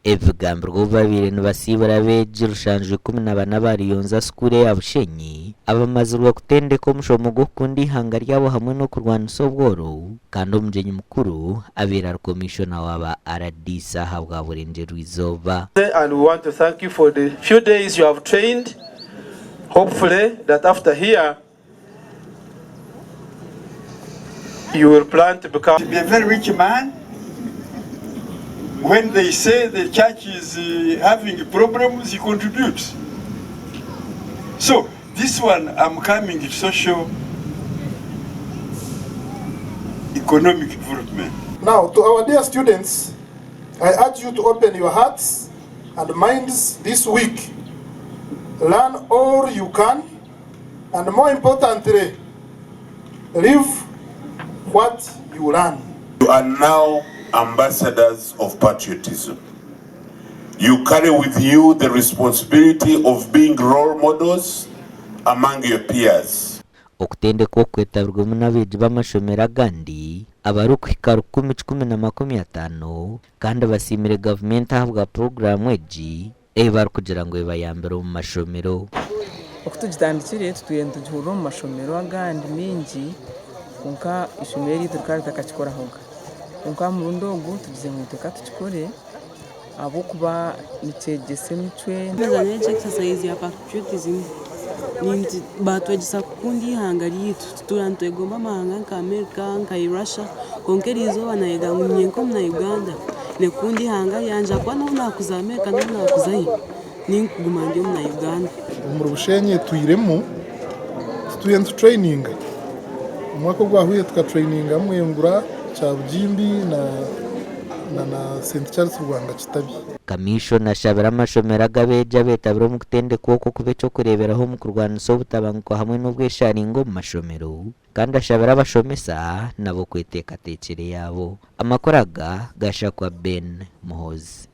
Ebi bigambirwe obu babaire nibasiibura abeegi 714 aba Ruyonza School eya Bushenyi abamazirwe kutendeka omushomo gw'okukunda eihanga ryabo hamwe n'okurwanisa obworo kandi omugyenyi mukuru abaire ari Komishona wa ba rdc ahabwa Burengyerwa-izooba. And we want to thank you for the few days you have trained, hopefully that after here you will plan to become. To be a very rich man, when they say the church is having problems, he contributes. So this one I'm coming to social economic development. Now, to our dear students, I urge you to open your hearts and minds this week. Learn all you can, and more importantly, live what you learn. You are now ambassadors of patriotism. You carry with you the responsibility of being role models among your peers. Okutendekwa oku kwetabirwemu n'abeegi b'amashomero agandi abarikuhika 1,150 kandi basiimire gavumenti ahabwa puroguraamu egi ei barikugira ngu ebayambire omu mashomero. Oku tugitandikire tutwire nitugihurira omu mashomero agandi maingi kwonka eishomero eryaitu rikaba ritakakikorahoga. Kwonka aha murundi ogu tugizire ngu reka tukikore ahabw'okuba nikyegyesa emicwe. Egi exercise ya patriotism batwegyesa kukunda eihanga ryaitu. Tutuura nitwegomba amahanga nka America nka Russia kwonka eriizooba nayega ngu nyowe nk'omunya Uganda nyine kukunda eihanga ryangye ahakuba n'obu naakuza America n'obu naakuzahi ninkuguma ndi omunya Uganda. Omuri Bushenyi etwiremu tutwire nitutureyininga, omwaka ogwahweire tukatureyininga Mwengura, Kyabugimbi na na St Charles Rwanga Kitabi. Kamiishona ashabire amashomero ag'abeegi abeetabire omu kutendekwa oku kuba eky'okureeberaho omu kurwanisa obutabanguko hamwe n'obwesharingo omu mashomero kandi ashabire abashomesa nabo kweteekateekyera eyaabo. Amakuru aga gashakwa Ben Muhoozi.